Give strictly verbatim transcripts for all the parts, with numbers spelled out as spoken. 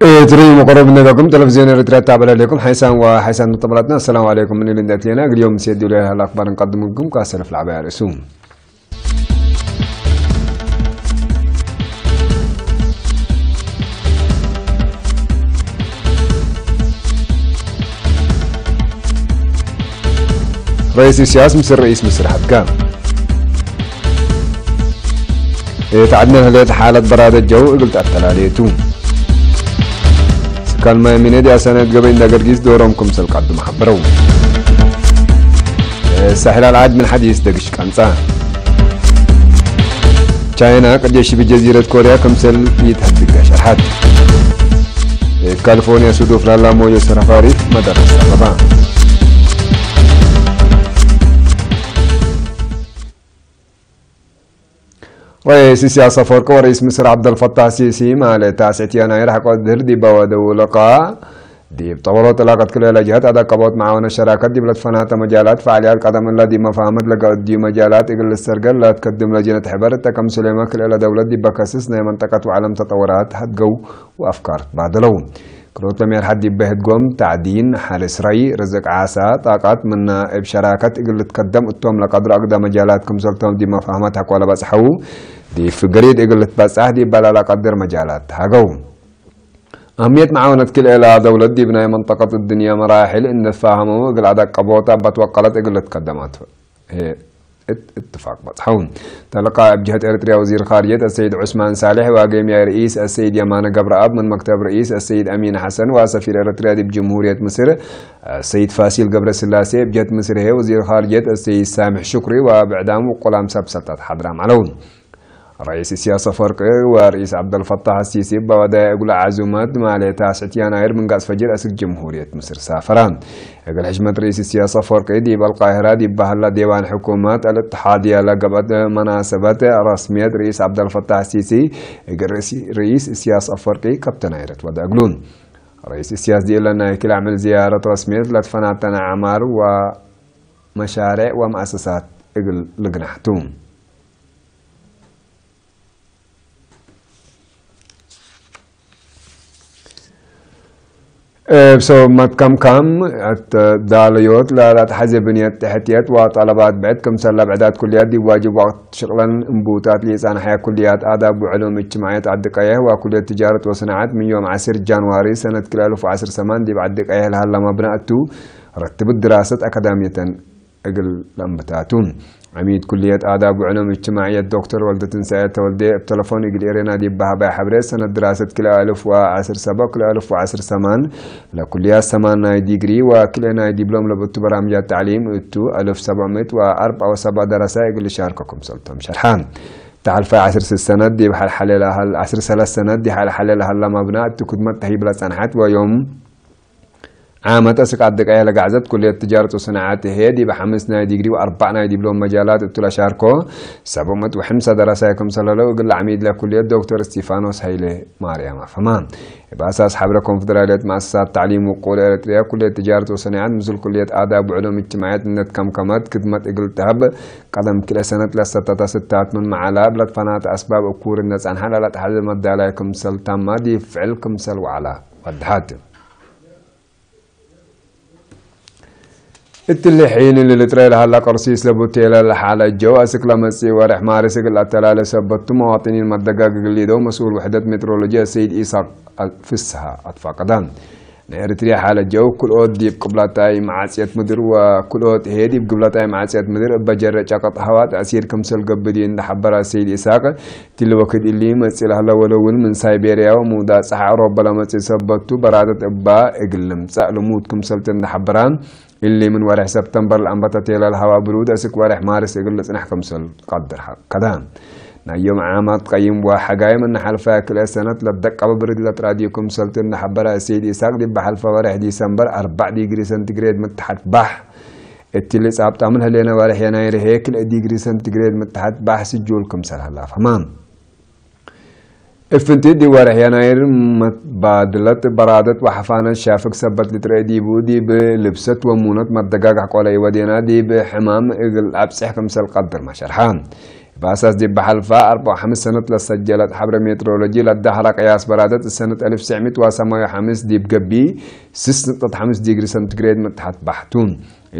እትሪ መቅረብ ነበኩም ቴሌቪዝዮን ኤረትርያ ታበለ ለኩም ሓይሳን ወሓይሳን መጠበላትና። አሰላሙ አለይኩም። ምን ልንደት ሌና እግል ዮም ሴት ዲብለ ለሀለ አክባር እንቀድምኩም ካሰለፍ ለዐባይ አርእሱ። ረኢስ ኢሳያስ ምስል ረኢስ ምስር ሐድጋ። እት ዐድነ ህሌት ሓለት በራደት ጀው እግል ተአተላሌቱ። ስካን ማይ ሚነ ዲያሳነት ገበይ እንዳ ገርጊስ ዶሮም ክምሰል ቀድመ ሐበረው። ሳሕል አልዓድ ምን ሐዲስ ደግሽ ቀንጻ። ቻይና ቅድ የሽቢ ጀዚረት ኮርያ ክምሰል ኢትሀድጋ ሸርሐት። ካሊፎርኒያ ሱዱፍ ላላ ሞዮ ሰረፋሪት መደረስ አበባ። ረኢስ ኢሳያስ አፈወርቂ ወረኢስ ምስር ዐብደልፈታህ ሲሲ ማለ ታስዕት የናይር ሐቆ ድህር ዲበ ወደው ለቃ ዲብ ጠወሮ ጥላቀት ክልኤ ለጅሀት አዳቀቦት መዓወነት ሸራከት ዲብ ለትፈናተ መጃላት ፈዓልያት ቀደም እለ ዲብ መፋህመት ለገአድዩ መጃላት እግል ልሰርገል ለትከድም ለጅነት ሕበር እተ ከም ሱሌመ ክልኤ ለደውለት ዲበ ከስስ ናይ መንጠቀት ወዐለም ተጠወራት ሀድገው ወአፍካር ትባደለው። ክልኦት ለሜርሐት ዲበ ህድጎም፣ ተዕዲን፣ ሐርስ ረይ፣ ርዝቅ ዓሳ፣ ጣቃት ምና እብ ሸራከት እግል ልትከደም እቶም ለቀድሮ አግደ መጃላት ክምሰልቶም ዲብ መፋህመት ሐቆ ለበጽሐው፣ ዲብ ፍገሪድ እግል ልትበጻሕ ዲብ በላ ለቀድር መጃላት ተሃገው። አህምየት መዓወነት ክልኤ ለደውለት ዲብ ናይ መንጠቀት እድንየ መራሕል እንዴ ትፋሀመው እግል አዳቀቦት አባት ወቀለት እግል ልትከደማት። እት-፣ እትፋቅ በጽሐው። ተልቃ እብ ጀህት ኤረትርያ ወዚር ኻርጀት አሰይድ ዑስማን ሳልሕ ወአገምያይ ርኢስ አሰይድ የማነ ገብረአብ ምን መክተብ ርኢስ አሰይድ አሚን ሐሰን ወሰፊር ኤረትርያ ዲብ ጅምሁርየት ምስር አሰይድ ፋሲል ገብረስላሴ፣ እብ ጀህት ምስር ህዬ ወዚር ኻርጀት አሰይድ ሳምሕ ሹክሪ ወብዕዳም ውቁላም ሰብ ሰልጠት ሐድራም ዐለው። ረኢስ ኢሳያስ አፈወርቂ ወረኢስ ዐብደልፈታህ አሲሲ እበ ወዳየ እግሉ ዓዙመት ማሌ ታስዕት የናይር ምን ጋጽ ፈጅር አስክ ጅምሁርየት ምስር ሳፈራ። እግል ሕሽመት ረኢስ ኢሳያስ አፈወርቂ ዲብ አልቃሂራ ዲብ በሀላ ዴዋን ሕኩመት አልእትሓድየ ለገብአት መናሰበት ረስምየት ረኢስ ዐብደልፈታህ ሲሲ እግል ረኢስ፣ ረኢስ ኢሳያስ አፈወርቂ ከብተናይረት ወደ እግሉ። ረኢስ ኢሳያስ ዲእለ ናይ ክል አምዕል ዝያረት ረስምየት ለትፈናተነ አዕማር ወመሻሬዕ ወመአሰሳት እግል ልግናሕ ቱ። እብ ሰበብ መትከምካም እት ዳለዮት ለለአትሐዜ ብንየት ተሕትየት ወጠለባት ብዕድ ክምሰል ለብዕዳት ኩልያት ዲብ ዋጅብ ወቅት ሽቅለን እምቡታት ለኢጸንሐየ ኩልያት አዳብ ወዕሉም እጅትማዕየት ዐዲ ቀየሕ ወኩልየት ትጃረት ወሰናዐት ምን ዮም ዐስር ጃንዋሪ ሰነት ክልኤ አልፍ ወዐስር ሰማን ዲብ ዐዲ ቀየሕ ለሀለ መብነ እቱ ረትብት ድራሰት አካዳምየተን እግል ለአንብታቱ። ዐሚድ ኩልየት አዳብ ወዕሉም እጅትማዕየት ዶክተር ወልደትንሳኤ ተወልዴ እብ ተለፎን እግል ኤሬና ዲብ በሀባይ ሐብሬ፣ ሰነት ድራሰት ክልኤ አልፍ ወዐስር ሰበዕ ክልኤ አልፍ ወዐስር ሰማን ለኩልያት ሰማን ናይ ዲግሪ ወክልኤ ናይ ዲብሎም ለብእቱ በራምጃት ተዕሊም እቱ አልፍ ሰብዕ ምእት ወአርበዕ ወሰብዕ ደረሳይ እግል ልሻርከ ክምሰልቶም ሸርሐ። ተሐልፈ ዐስር ስስ ሰነት ዲብ ሐልሐሌ ለሀል-፣ ዐስር ሰለስ ሰነት ዲብ ሐልሐሌ ለሀለ መብነ እቱ ክድመት ተህይብ ለጸንሐት ወዮም ዓመት አስክ ዐዲ ቀየሕ ለጋዕዘት ኩልየት ትጃረት ወሰናዐት ህዬ፣ ዲብ ሐምስ ናይ ዲግሪ ወአርበዕ ናይ ዲብሎም መጃላት እቱ ለሻርኮ ሰብዕ ምእት ወሐምሳ ደረሳይ ክምሰል ህለው እግል ለዐሚድ ለኩልየት ዶክተር እስቲፋኖስ ሀይለ ማርያም አፈማ። እብ አሳስ ሐብረ ኮንፈደራልየት መአሰሳት ተዕሊም ውቁል ኤረትርያ፣ ኩልየት ትጃረት ወሰናዐት ምስል ኩልየት አዳብ ወዕሉም እጅትማዕየት እንዴ ትከምከመት፣ ክድመት እግል ተሀብ ቀደም ክልኤ ሰነት ለሰተተ ስታት ምንመ ዐለ፣ እብ ለትፈናተ አስባብ እኩር እንዴ ጸንሐ ለለአትሐዜ መዳላይ ክምሰል ታማ ዲብ ፍዕል ክምሰል ወዐለ ወደሐት። እትሊ ሒን እሊ ልጥረይ ለሀላ ቀርሲስ ለቡ ቴለ ለሓለ ጀው አስክ ለመጽእ ወሬሕ ማርስ እግል አተላሌ ሰበት ቱ፣ መዋጥኒን መደጋግ እግል ሊደው መስኡል ውሕደት ሜትሮሎጂ አሰይድ ኢሳቅ ፍስሃ አትፋቀደ። ናይ ኤሪትርያ ሓለት ጀው፣ ክልኦት ዲብ ቅብላታይ መዓጽየት ምድር ወክልኦት ህዬ ዲብ ግብላታይ መዓጽየት ምድር እበ ጀረ ጨቀጥ ሀዋ ተእሲር ክምሰል ገብእ እንዴ ሐበረ አሰይድ ኢሳቅ፣ እትሊ ወክድ እሊ መጽእ ለህለ ወለውን ምን ሳይቤርያ ወሙውዳቅ ጸሓ አውሮበ ለመጽእ ሰበት ቱ፣ በራደት እባ እግል ልምጸእ ልሙድ ክምሰል ተ እንዴ ሐበረ፣ እሊ ምን ወሬሕ ሰብተምበር ለአንበተ ቴለል ሀዋ ብሩድ አስክ ወሬሕ ማርስ እግል ልጽነሕ ክምሰል ቀድር ከደ። ናይ ዮም ዓማት ቀይም ወሐጋይ ምን ሐልፈ ክልኤ ሰነት ለደቀበ ብርድ ለትራድዩ ክምሰል ቱ እንዴ ሐበረ አሰይድ ኢሳቅ፣ ዲብ ሐልፈ ወሬሕ ዲሰምበር አርበዕ ዲግሪ ሰንቲግሬድ ምን ተሐት ባሕ እትሊ ጻብጣ ምን ህሌነ ወርሕ የናይር ህዬ ክልኤ ዲግሪ ሰንቲግሬድ ምትሐት ባሕ ስጁል ክምሰል ሀላ ፈህማ። እፍንቲ ዲብ ወርሕ የናይር መትባድለት በራደት ወሐፋነት ሻፍግ ሰበት ልትረኤ ዲቡ፣ ዲብ ልብሰት ወሙነት መደጋግሕ ቆለ ኢወዴና፣ ዲብ ሕማም እግል አብጽሕ ክምሰል ቀድርመ ሸርሐ። እብ አሳስ ዲብ ሐልፋ አርበዕ ወሐምስ ሰነት ለሰጀለት ሐብረ ሜትሮሎጂ ለዳህረ ቅያስ በራደት ሰነት አልፍ ትሰዕ ሚእት ወሰማንያ ወሐምስ ዲብ ገቢ ስስ ንቅጠት ሐምስ ዲግሪ ሰንቲግሬድ ምትሐት ባሕቱ።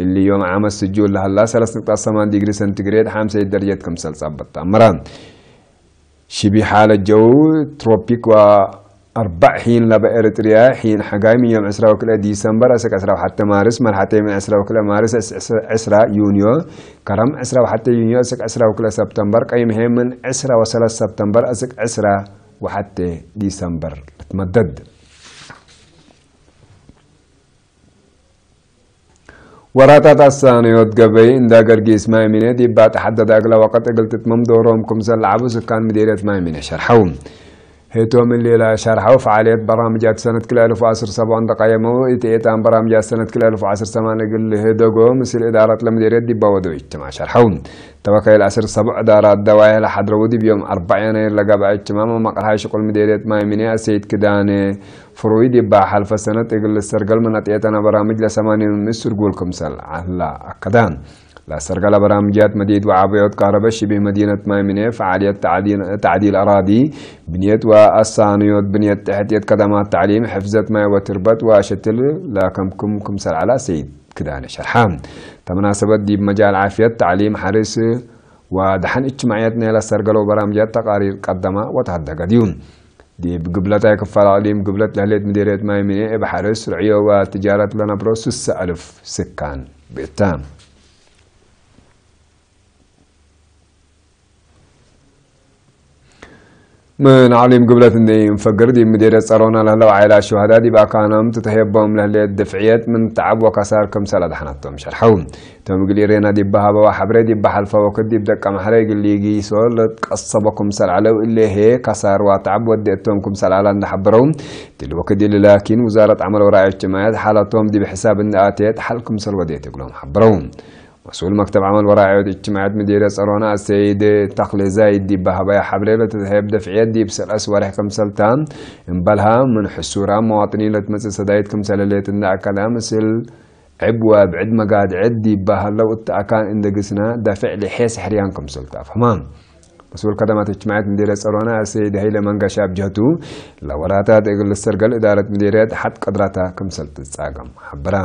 እሊ ዮም ዓመት ስጁል ለሀላ ሰለስ ንቅጠት ሰማን ዲግሪ ሰንቲግሬድ ሐምሰይት ደረጀት ክምሰል ጸብጥ ተአምረ። ሽቢ ሓለት ጀው ትሮፒክ ወአርበዕ ሒን ለበ ኤረትርያ፣ ሒን ሐጋይ ምን ዮም ዕስራ ወክልኤ ዲሰምበር እስክ ዕስራ ወሐቴ ማርስ፣ መልሐቴ ምን ዕስራ ወክልኤ ማርስ እስ-፣ እስ-፣ ዕስራ ዩንዮ፣ ከረም ዕስራ ወሐቴ ዩንዮ እስክ ዕስራ ወክልኤ ሰብተምበር፣ ቀይምሔ ምን ዕስራ ወሰለስ ሰብተምበር እስክ ዕስራ ወሐቴ ዲሰምበር ልትመደድ። ወራታት አሳንዮት ገበይ እንዳ ገርጊስ ማይ ሚነ ዲብ ተሐደደ እግለ ወቀት እግል ትትመም ዶሮም ክምሰል ለዐቡ ስካን ምዴርየት ማይ ሚነ ሸርሐው። ህቶም እሊ ለሸርሐው ፈዓልየት በራምጃት ሰነት ክልኤ አልፍ ወዐስር ሰብዖ እንደ ቀየመው፣ እት ኤታን በራምጃት ሰነት ክልኤ አልፍ ወዐስር ሰማን እግል ልህደጎ ምስል እዳረት ለምዴርየት ዲባ ወደው እጅትማዕ ሸርሐው። ተወከይል ዐስር ሰብዕ እዳራት ደዋየ ለሐድረው ዲብ ዮም አርበዕ የናይር ለገብአ እጅትማዕ መመቅርሓይ ሽቁል ምዴርየት ማይ ሚነ አሰይድ ክዳነ ፍሩይ ዲባ ሐልፈ ሰነት እግል ልሰርገል ምን አጥየተነ በራምጅ ለሰማንዩ ምስል ጉል ክምሰል ዐላ አከደ። ለሰርገለ በራምጃት መዲድ ወዓበዮት ካረበ ሽቢህ መዲነት ማይ ሚነ ፈዓልየት ተዕዲል፣ ተዕዲል አራዲ፣ ብንየት ወአሳንዮት ብንየት፣ ተሕትየት ከደማት ተዕሊም፣ ሕፍዘት ማይ ወትርበት ወሸትል ለከምኩም ክምሰል ዐላ ሰይድ ክዳነ ሸርሐ። ተመናሰበት ዲብ መጃል ዓፍየት፣ ተዕሊም፣ ሐርስ ወደሐን እጅትማዕየት ናይ ለሰርገለው በራምጃት ተቃሪር ቀደማ ወተሀደገ ዲቡ። ዲብ ግብለታይ ክፋል አቅሊም ግብለት ለህሌት ምዴርየት ማይ ሚኔ እብ ሐርስ፣ ርዕዮ ወትጃረት ለነብሮ ስሰ አልፍ ስካን ብእተ። ምን አቅሊም ግብለት እንዴ እንፈግር፣ ዲብ ምዴርየት ጸሮና ለህለው ዓይላት ሹሀዳ ዲብ አካኖም ትትሄቦም ለህሌት ድፍዕየት ምን ተዐብ ወከሳር ክምሰል አድሐነቶም ሸርሐው። ቶም እግል ኢሬና ዲብ ሀበወ ሐብሬ ዲብ ሐልፈ ወክድ ዲብ ደቀ መሐሬ እግል ሊጊሶ ለትቀሰቦ ክምሰል ዐለው፣ እሊ ህዬ ከሳር ወተዐብ ወዴ እቶም ክምሰል ዐለ እንደ ሐበረው፣ እትሊ ወክድ እሊ ላኪን ውዛረት ዐመል ወራዕዮ እጅትማዕየት ሐለቶም ዲብ ሕሳብ እንደ አቴት ሐል ክምሰል ወዴት እግሎም ሐበረው። መስኡል መክተብ ዐመል ወራዕዮ እጅትማዕየት ምዲርየት ጸሮና አሰይድ ተክሌ ዛይድ ዲብ ሀበየ ሐብሬ ለትትሄብ ደፍዕየት ዲብ ሰለስ ወሬሕ ክምሰል ተ እምበልሃ፣ ምን ሕሱራም መዋጥኒን ለትመጽእ ሰዳይት ክምሰል ህሌት እንደ አከደ፣ ምስል ዕብ ወብዕድ መጋድዐት ዲብ ሀለው እተ አካን እንደ ግስነ ደፍዕ ለሔስ ሕርያን ክምሰል ተአፍሀመ። መስኡል ከደማት እጅትማዕየት ምዴርየት ጸሮና አሰይድ ሀይለ መንገሻ እብ ጀህቱ፣ ለወራታት እግል ልሰርገል እዳረት ምዴርየት ሐድ ቀድራታ ክምሰል ትጻገም ሐበረ።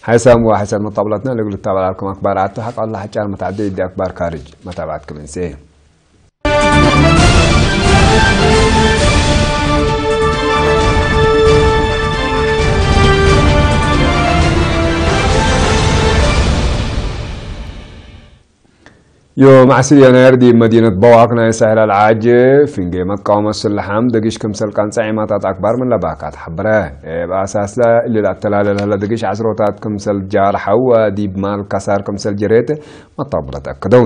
ሐይሳም ወሐይሳም መጣብላትና ለእግል ልታበላልኩም አክባር አቱ ሐቅ አላህ ሐጫር መትዐደይ እዲ አክባር ካርጅ መታብዓትኩም እንሴ። ዮም ዐስር የናይር ዲብ መዲነት በዋክ ናይ ሳሕል አልዓጅ ፍንጌ መትቃወመት ስልሓም ደጊሽ ክምሰል ቀንጸ ዒማታት አክባር ምን ለባካት ሐበረ። እብ አሳስ እሊ ለአተላለ ለህለ ደጊሽ ዐስሮታት ክምሰል ጃርሐው ወዲብ ማል ከሳር ክምሰል ጀሬት መጣብለት አከደው።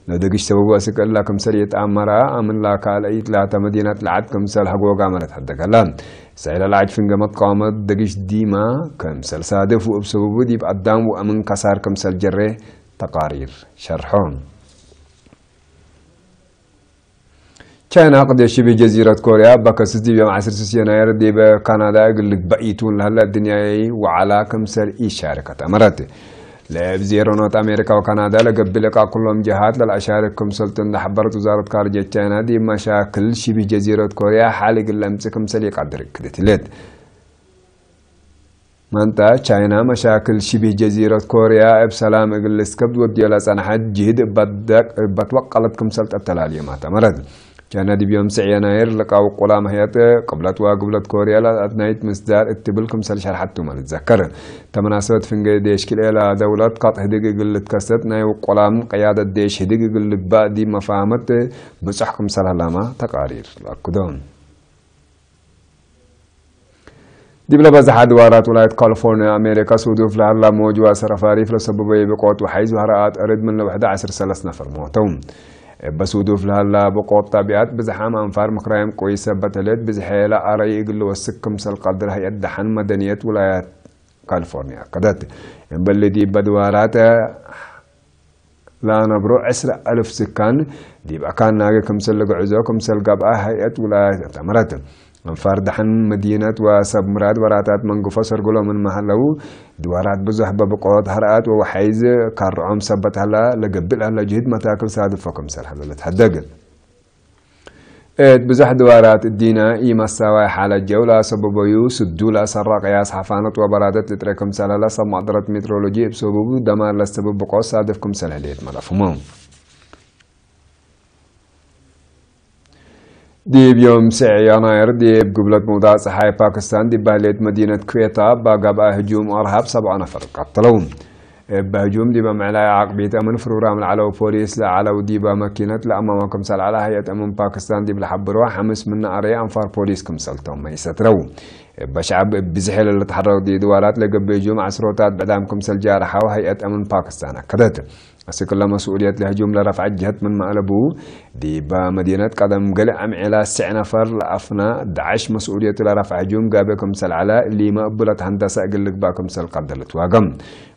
ለደግሽ ሰበቡ አስክ እላ ክምሰል ይትአመራ፣ አምን ለአካልአይት ላተ መዲነት ለዐድ ክምሰል ሀጎጋ መለት ሐደገ እለ። ሰዒድ አልዓጅ ፍንገ መትቃወመት ደግሽ ዲማ ክምሰል ሳድፍ ወእብ ሰበቡ ዲብ አዳም ወአምን ከሳር ክምሰል ጀሬ ተቃሪር ሸርሖ። ቻይና ቅድየት ሽብህ ጀዚረት ኮርያ በከስስ ዲብ ዮም ዐስር ስስ የናይር ዲብ ካናዳ እግል ልግበእ ኢቱን ለህለ አድንያይ ወዐላ ክምሰል ኢሻርከት አመረት። ለእብ ዜሮ ኖት አሜሪካ ወካናዳ ለገብእ ልቃእ ኩሎም ጀሃት ለለአሻርክ ክምሰልቱ እንደ ሐበረት ውዛረት ካርጅየት ቻይና፣ ዲብ መሻክል ሽብህ ጀዚረት ኮርያ ሐል እግል ለምጽእ ክምሰል ኢቀድር እክድት ህሌት። መንጠ ቻይና መሻክል ሽብህ ጀዚረት ኮርያ እብ ሰላም እግል ልስከብድ ወድዮ ለጸንሐት ጅህድ እበትወቀለት ክምሰል ተተላልየማት አመረት። ቻይና ዲብ ዮም ስዕ የናይር ልቃው ቁላም ህየት ቅብለት ወግብለት ኮርያ ለአትናይት ምስዳር እትብል ክምሰል ሸርሐት ቱመ ልትዘከር። ተመናሰበት ፍንጌ ዴሽ ክልኤ ለደውለት ካጥ ህድግ እግል ልትከሰት ናይ ውቁላም ቅያደት ዴሽ ህድግ እግል ልግባእ ዲብ መፋህመት ብጹሕ ክምሰል ሀላማ ተቃሪር ለአክዶ። ዲብለ በዝሐ ድዋራት ውላየት ካሊፎርኒያ አሜሪካ፣ ሱዱፍ ለሀላ ሞጅ ወአሰር አፋሪፍ ለሰበበየ ብቆት ወሐይዝ ወሀረአት አርድ ምን ለውሕደ ዐስር ሰለስ ነፈር ሞተው። እበ ሱዱፍ ለሀላ ብቆት ጣቢያት ብዝሓም አንፋር ምክራይም ቆይ ሰበት ህሌት ብዝሐ ለአረይ እግል ልወስክ ክምሰል ቀድር ሀይአት ደሐን መደንየት ውላያት ካሊፎርኒያ አከደት። እምበል ዲብ በድዋራት ለአነብሮ ዕስረ አልፍ ስካን ዲብ አካን ናገ ክምሰል ልግዕዞ ክምሰል ገብአ ሀይአት ውላያት አተመረት። አንፋር ደሐን መዲነት ወሰብ ምራድ ወራታት መንግፎ ሰርግሎ ምንመ ሀለው፣ ድዋራት ብዙሕ በብቆት ሀርአት ወወሐይዝ ካርዖም ሰበት ሀላ፣ ለገብእ ለሀለ ጅህድ መታክል ሳድፎ ክምሰል ሀለ ልትሐደግ። እት ብዙሕ ድዋራት እዲነ ኢመሳዋይ ሓለት ጀው ለአሰበበዩ ስዱ ለአሰራ ቅያስ ሐፋነት ወበራደት ልጥሬ ክምሰል ሀለ ሰብ ማዕደረት ሜትሮሎጂ እብ ሰቡቡ ደማር ለሰብብ ብቆት ሳድፍ ክምሰል ህሌት መለፍሞ። ዲብ ዮም ስዕ የናይር ዲብ ግብለት ምውዳቅ ጸሓይ ፓክስታን ዲብ በህሌት መዲነት ኩዌታ እባ ገብአ ህጁም አርሃብ ሰብዓ ነፈር ቀተለው። እብ ህጁም ዲበ ምዕላይ ዓቅቢት አምን ፍሩራም ለዐለው ፖሊስ ለዐለው ዲበ መኪነት ለአማመ ክምሰል ዐለ ሀይአት አምን ፓክስታን ዲብ ለሐብሮ ሐምስ ምነ አርየ አንፋር ፖሊስ ክምሰልቶም መይሰትረው። እበ ሸዐብ እብ ብዝሕ ለልትሐረክ ዲብ ድዋራት ለገብእ ህጁም ዐስሮታት ብዕዳም ክምሰል ጃርሐው ሀይአት አምን ፓክስታን አከደት። አስክ እለ መስኡልየት ለህጁም ለረፍዐ ጀህት ምንመ አለቡ፣ ዲበ መዲነት ቀደም ገሌ አምዔላ ስዕ ነፈር ለአፍና ዳዕሽ መስኡልየቱ ለረፍዐ ህጁም ጋብእ ክምሰል ዐለ፣ እሊመ እቡ ለትሀንደሰ እግል ልግባእ ክምሰል ቀድር ልትዋገም።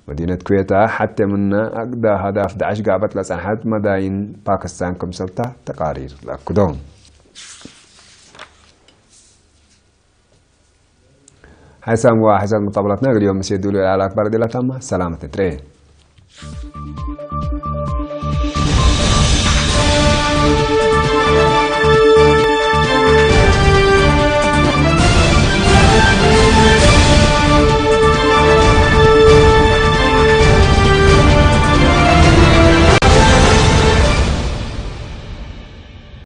መዲነት ኩዌታ ሐቴ ምነ አግደ አህዳፍ ዳዕሽ ጋበት ለጸንሐት መዳይን ፓክስታን ክምሰልታ ተቃሪር ለአክዶ። ሐይሳም ወሐይሳት መጣብላትና እግል ዮም ምሴ ዱሉ ለዐለ አክባር ዲላታማ ሰላመት ንትሬ።